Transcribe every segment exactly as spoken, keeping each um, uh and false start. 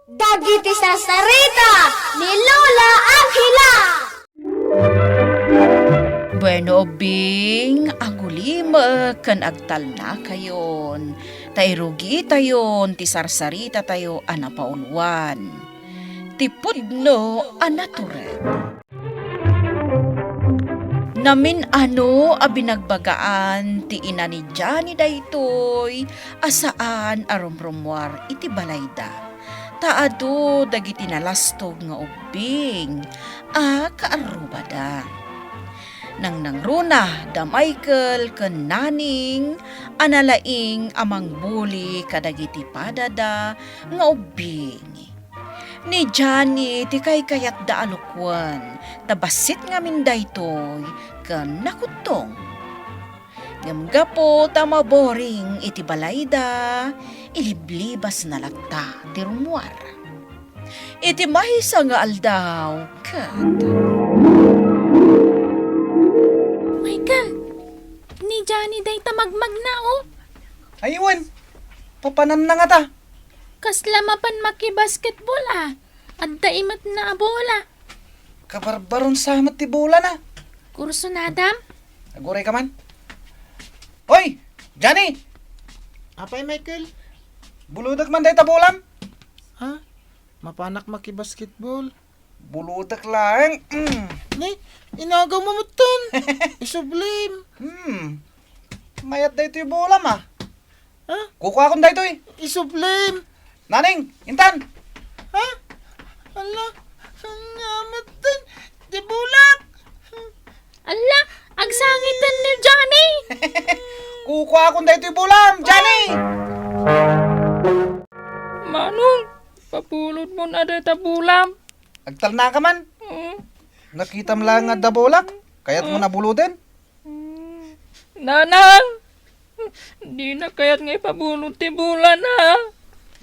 Dagiti sarsarita ni Lola Angela. Bueno, ubbing, agulimek ken agtalnakayon, ta irugitayon ti sarsaritatayo a napauluan, ti pudno a naturek. Namin-ano a binagbagaan ti ina ni Johnny daytoy a saan a rumrumuar iti balayda, ta adu dagiti nalastog nga ubbing a kaarrubada. Nangnangruna da Michael ken Naning a nalaing a mangbuli kadagiti padada nga ubbing. Ni Johnny ti kaykayatda a lukwen, ta bassit ngamin daytoy ken nakuttong. Ngem gapu ta maboring iti balayda, iliblibasna latta ti rummuar. Iti maysa nga aldaw, ket Michael, ni Johnny dayta magmagna, oh. Ay, wen. Papananna ngata. Kasla mapan makibasketball, ah. Adda imetna a bola. Kabarbaron sa met ti bolana. Kursunadam? Aguray ka man. Oy, Johnny! Apay, Michael? Bulodek man dayta bolam. Ha? Mapanak makibasketball? Bulodek laeng. Mm. Ni, inagaw mo metten. Isublim. Hmm. Mayat daytoy bolam, ah. Ha? Kukuakon daytoy. Isublim. Naning, intan. Ha? Ala, nga metten. Di bulak. Ala, agsangiten ni Johnny. Kukuakon daytoy bolam, Johnny. Manong, pabulod mo na dayta bolam. Agtalna ka man. Mm. Nakitam lang nga adda bolak. Kayat mo na buloden? Mm. Nanang! Dina kayat nga ipabulod ti bolana.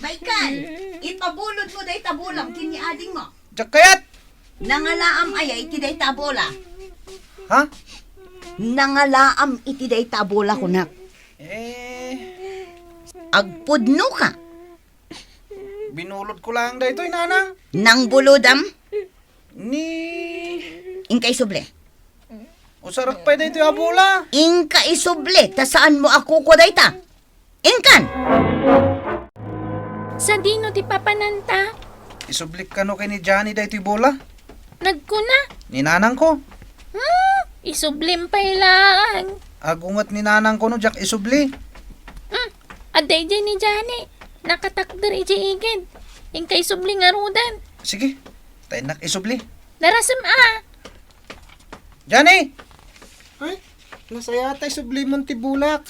Michael, ipabulod mo dayta bolam ken ni ading mo. Diak kayat! Nangalaam aya iti dayta bola? Ha? Nangalaam iti dayta bola, kunak. Eh. Agpudno ka. Binulod ko lang daytoy, nanang. Nang bulodam? Ni Inka isubli. Usarak pay daytoy a bola. Inka isubli, ta saan mo a kukua dayta. Inkan! Sadino ti papananta? Isublik kano ken ni Johnny daytoy bola? Nagkuna. Ni nanangko. Hmm, isublim pay laeng. Agunget ni nanangko no diak isubli. Hmm, adda idiay ni Johnny. Nakatakder idiay igid. Inka isubli ngaruden. Sige, ta innak isubli. Darasem a. Johnny! Ay, nasayata isublimon ti bulak.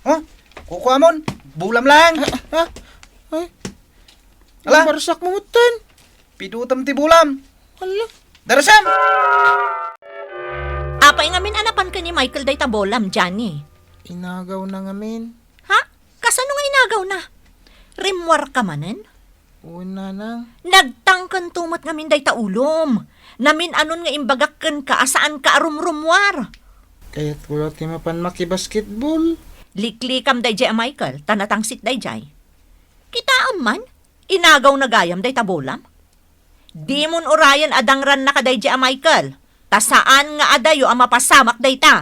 Ha? Kukuamon? Bolam lang. Ah, ah, ay. Ala? Barsak mo mutan. Pidutam ti bolam. Ala. Darasem! Apay ngamin a napan ken ni Michael dayta bolam, Johnny? Inagaw na ngamin. Ha? Kasano nga inagaw na? Rimmuar ka manen? Wen, nanang. Nagtangken to met ngamin dayta ulom. Namin-anon nga imbagak kenka a saan ka a rumrummuar. Kayat ko la ti mapan makibasketball. Liklikam dayjay a Michael, ta natangsit dayjay. Kitaem man, inagaw na gayam dayta bolam. Dimon urayen a dangrannaka dayjay a Michael, ta saan nga adayo a mapasamak dayta.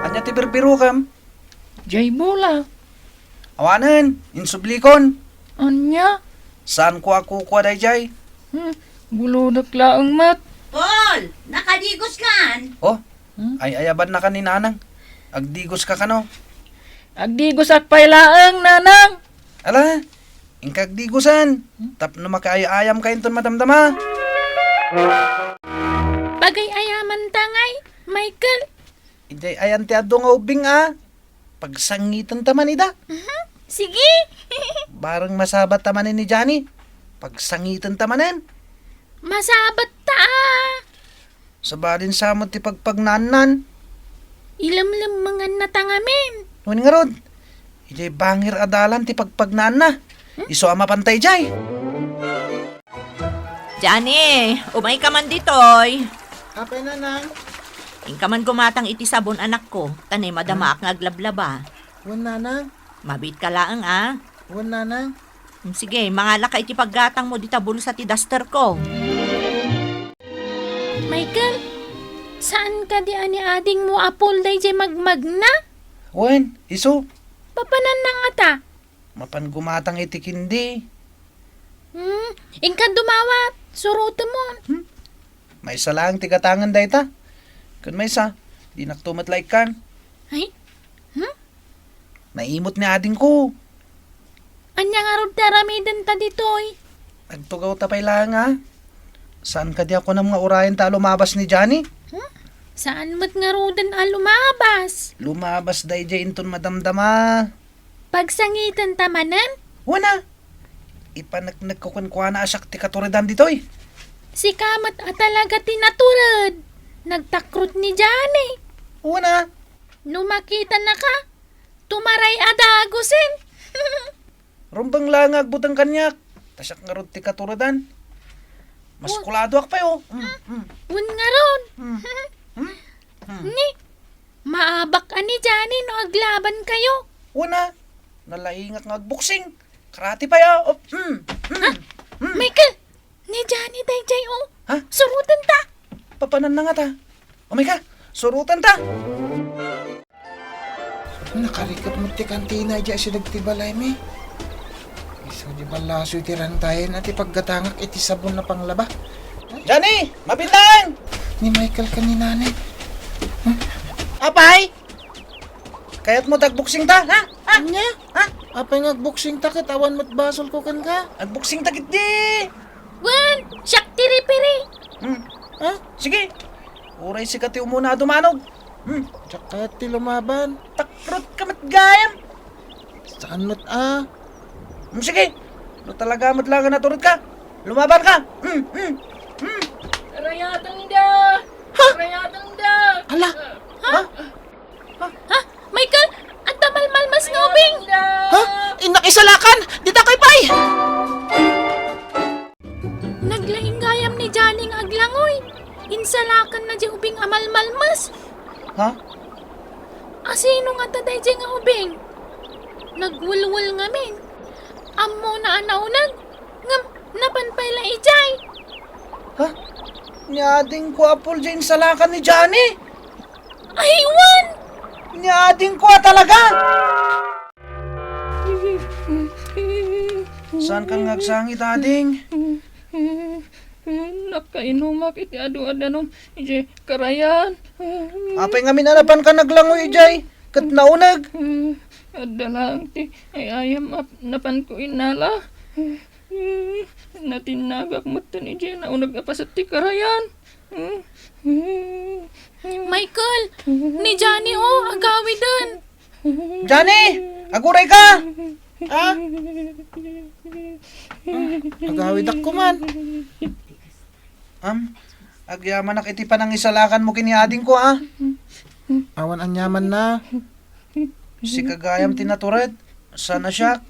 Ania ti birbirukem? Jay bola. Awanen, insublikon. Ania? Saanko a kukua dayjay? Hmm, bulodek laeng met. Paul, nakadigos kan? Oh, hmm? Ay-ayabannakan ni Nanang. Agdigoska kano? Agdigosak pay laeng, Nanang. Ala, inka agdigosen. Tapno makiay-ayamka inton madamdama. Pagay-ayamanta ngay, Michael. Idiay ayan ti adu nga ubbing a. Pagsangitenta man ida. Mhm. Sige. Bareng masabatta manen ni Johnny. Pagsangitenta manen. Masabatta a. Sabali sa met ti pagpagnaannan. Ilemlemmengannata ngamin. Wen ngarud, idiay bangir a dalan ti pagpagnaanna. Hmm? Isu a mapan idiay. Johnny, umayka man ditoy. Apay, Nanang? Inka man gumatang iti sabon, anakko, ta nay madamaak nga aglablaba. Wen, Nanang. Mabiitka laeng, a. Wen, Nanang. Sige, mangalaka iti paggatangmo dita bulsa ti dusterko. Michael, saan kadi a ni adingmo a Paul daydiay magmagna? Wen, isu. Papananna ngata? Mapan gumatang iti kindi. Hmm, inka dumawat, surotemon. Hmm? Maysa laeng ti gatangen dayta. Ken maysa, dinakto met la ikkan. Ay? Hmm? Naimot ni adingko. Ania ngarud ti aramidenta ditoy? Agtugawta pay laeng a. Saan kadi a kunam nga urayenta a lumabas ni Johnny? Hmm? Saan met ngaruden a lumabas? Lumabas daydiay inton madamdama. Pagsangitenta manen? Wen a. Ipaneknekko kenkuana a siak ti katuredan ditoy. Sika met a talaga ti natured. Nagtakrot ni Johnny. Wen a. No makitanaka, tumaray a dagusen. Rumbeng laeng nga agbuteng kaniak. Ta siak ngarud ti katuredan. Maskuladoak pay, o. Mm, mm. Wen ngarud. Mm. Mm. Mm. Ni, maabak a ni Johnny no aglabankayo. Wen a. Nalaingak nga agboksing. Karate pay, o. Oh, mm, mm, Ha? mm. Michael, ni Johnny daydiay, o. Ha? Surotenta. Papananna ngata? O, mayka, surotenta. Nakarikep met ti kantina idiay asideg ti balaymi. Isu di balasoy ti rangtayen a ti paggatangak iti sabon a panglaba. Johnny, mabilang! Ni Michael ken ni Nanay. Apay! Kayatmo ti agboksingta, ha? Ha? Ania? Ha? Apay nga agboksingta ket awan met basolko kenka? Agboksingta ketdi! Wen, siak ti referee. Hmm. Ha? Sige. Uray sika ti umuna a dumanog. Hmm. Diak kayat ti lumaban. Takrotka met gayam. Saan met a? Hmm, sige. No talaga met la nga naturedka, lumabanka. Hmm, hmm, hmm. Karayatenda! Ha? Karayatenda! Ala! Ha? Ha? Ha? Michael, adda malmalmas nga ubing! Ha? Innak isalakan! Ditakoy pay! Naglaing gayam ni Johnny nga aglangoy. Insalakanna diay ubing a malmalmas. Ha? Asino ngata daydiay nga ubing? Nagwelwel ngamin. Ammona a nauneg, ngem napan pay la idiay. Ha? Ni adingko a Paul diay insalakan ni Johnny? Ay, wen! Ni adingko a talaga! Saankan nga agsangit, ading? Nakainumak iti adu a danum idiay karayan. Apay ngamin a napanka naglangoy idiay ket nauneg? Adda laeng ti ay-ayam a napanko innala. Natinnagak metten idiay nauneg a paset ti karayan. Michael, ni Johnny, o, agawiden. Johnny, agurayka! Ha? Ah, agawidak koman. Am, agyamanak iti panangisalakanmo ken ni adingko, ha? Awan aniamanna. Sika gayam ti natured, saan a siak?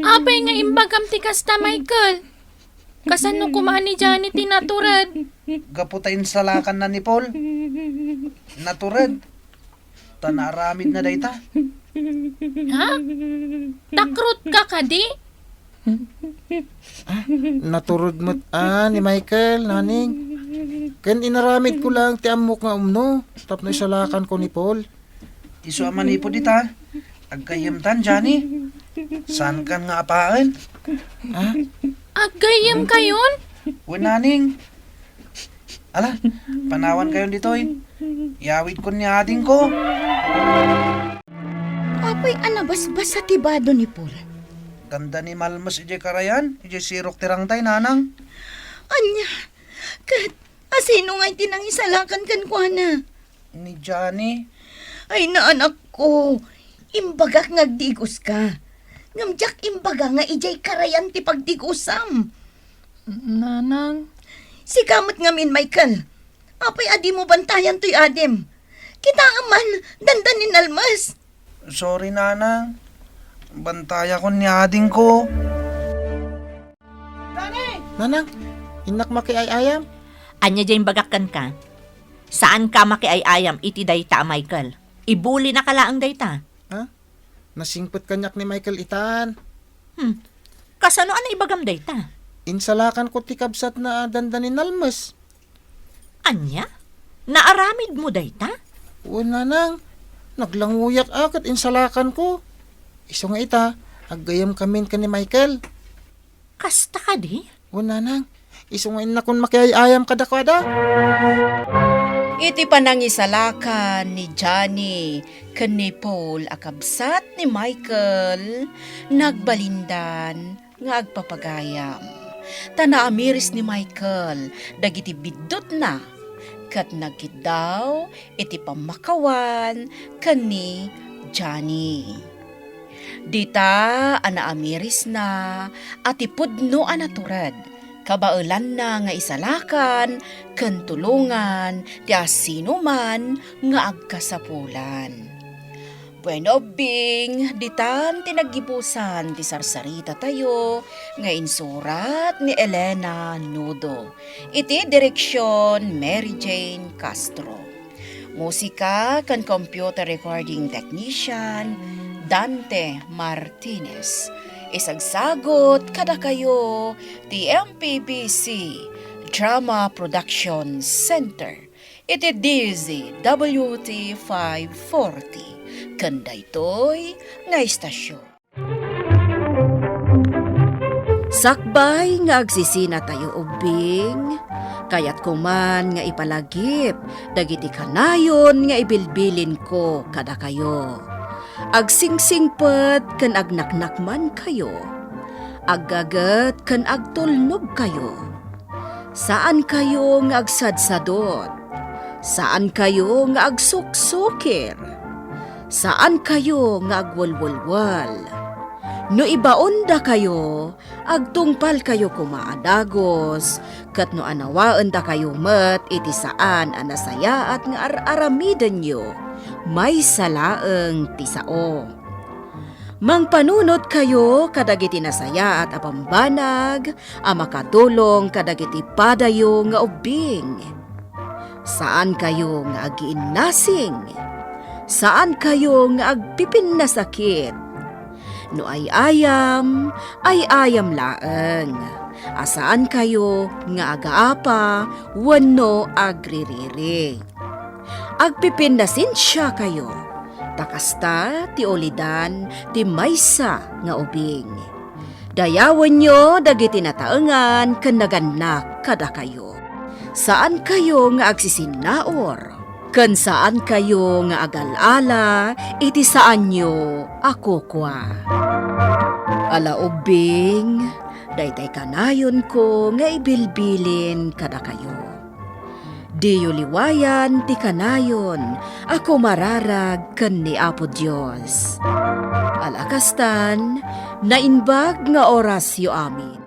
Apay nga imbagam ti kasta, Michael? Kasano koma ni Johnny ti natured? Gapu ta insalakanna ni Paul. Natured. Ta naaramidna dayta. Ha? Takrotka kadi? Ah, natured met a ni Michael, Nanang. Ken inaramidko laeng ti ammok nga umno tapno isalakanko ni Paul. Isu a manipud ita, aggayyemtan, Johnny. Saankan nga apaen? Ha? Aggayyemkayon? Wen, Nanang. Ala, panawankayon ditoy. Iyawidkon ni adingko. Apay a nabasbasa ti bado ni Paul? Dandani malmes idiay karayan, idiay sirok ti rangtay, Nanang. Ania? Ket asino ngay ti nangisalakan kenkuana? Ni Johnny. Ay, naanakko, imbagak nga agdigoska. Ngem diak imbaga nga idiay karayan ti pagdigosam. Nanang. Sika met ngamin, Michael. Apay a dimo bantayan toy adim? Kitaem man, dandani nalmes. Sorry, Nanang. Bantayakon ni adingko. Nanang, innak makiay-ayam? Ania diay imbagak kenka? Saanka makiay-ayam iti dayta a Michael. Ibulinaka laeng dayta. Ha? Nasingpet kaniak ni Michael itan. Hmm. Kasano a naibagam dayta? Insalakanko ti kabsatna a dandani nalmes. Ania? Naaramidmo dayta? Wen, nanang. Naglanguyak a ket insalakanko. Isu nga ita, aggayamkamin ken ni Michael. Kasta kadi? Wen, nanang. Isu nga innakon makiay-ayam kadakuada. Iti panangisalakan ni Johnny ken ni Paul a kabsat ni Michael, nagbalindan nga agpapagayam. Ta naamiris ni Michael dagiti biddutna ket nagkiddaw iti pammakawan ken ni Johnny. Dita a naamirisna a ti pudno a natured, kabaelanna nga isalakan ken tulongan ti asinoman nga agkasapulan. Bueno, ubbing, ditan ti naggibusan ti sarsaritatayo nga insurat ni Elena Nudo. Iti direksyon, Mary Jane Castro. Musika ken computer recording technician, Dante Martinez. Isagsagut kadakayo ti M P B C Drama Production Center iti D Z W T five forty, ken daytoy nga istasyon. Sakbay nga agsisinatayo ubbing, kayatko man nga ipalagip dagiti kanayon nga ibilbilinko kadakayo. Agsingsingpet ken agnaknakmankayo. Aggaget ken agtulnogkayo. Saankayo nga agsadsadot. Saankayo nga agsuksukir. Saankayo nga agwelwelwel. No ibaondakayo, agtungpalkayo koma a dagus, ket no anawaendakayo met iti saan a nasayaat nga ar-aramidenyo, maysa laeng ti sao. Mangpanunotkayo kadagiti nasayaat a bambanag a makatulong kadagiti padayo nga ubbing. Saankayo nga agiinnasing. Saankayo nga agpipinnasakit. No ay-ayam, ay-ayam laeng. A saankayo nga agaapa wenno agririri. Agpipinnasensiakayo, ta kasta ti ulidan ti maysa nga ubing. Dayawenyo dagiti nataengan ken nagannak kadakayo. Saankayo nga agsisinnaur, ken saankayo nga agal-ala iti saanyo a kukua. Ala ubbing, daytay kanayonko nga ibilbilin kadakayo. Diyo liwayan ti kanayon a kumararag ken ni Apo Dios. Ala kastan, naimbag nga orasyo amin.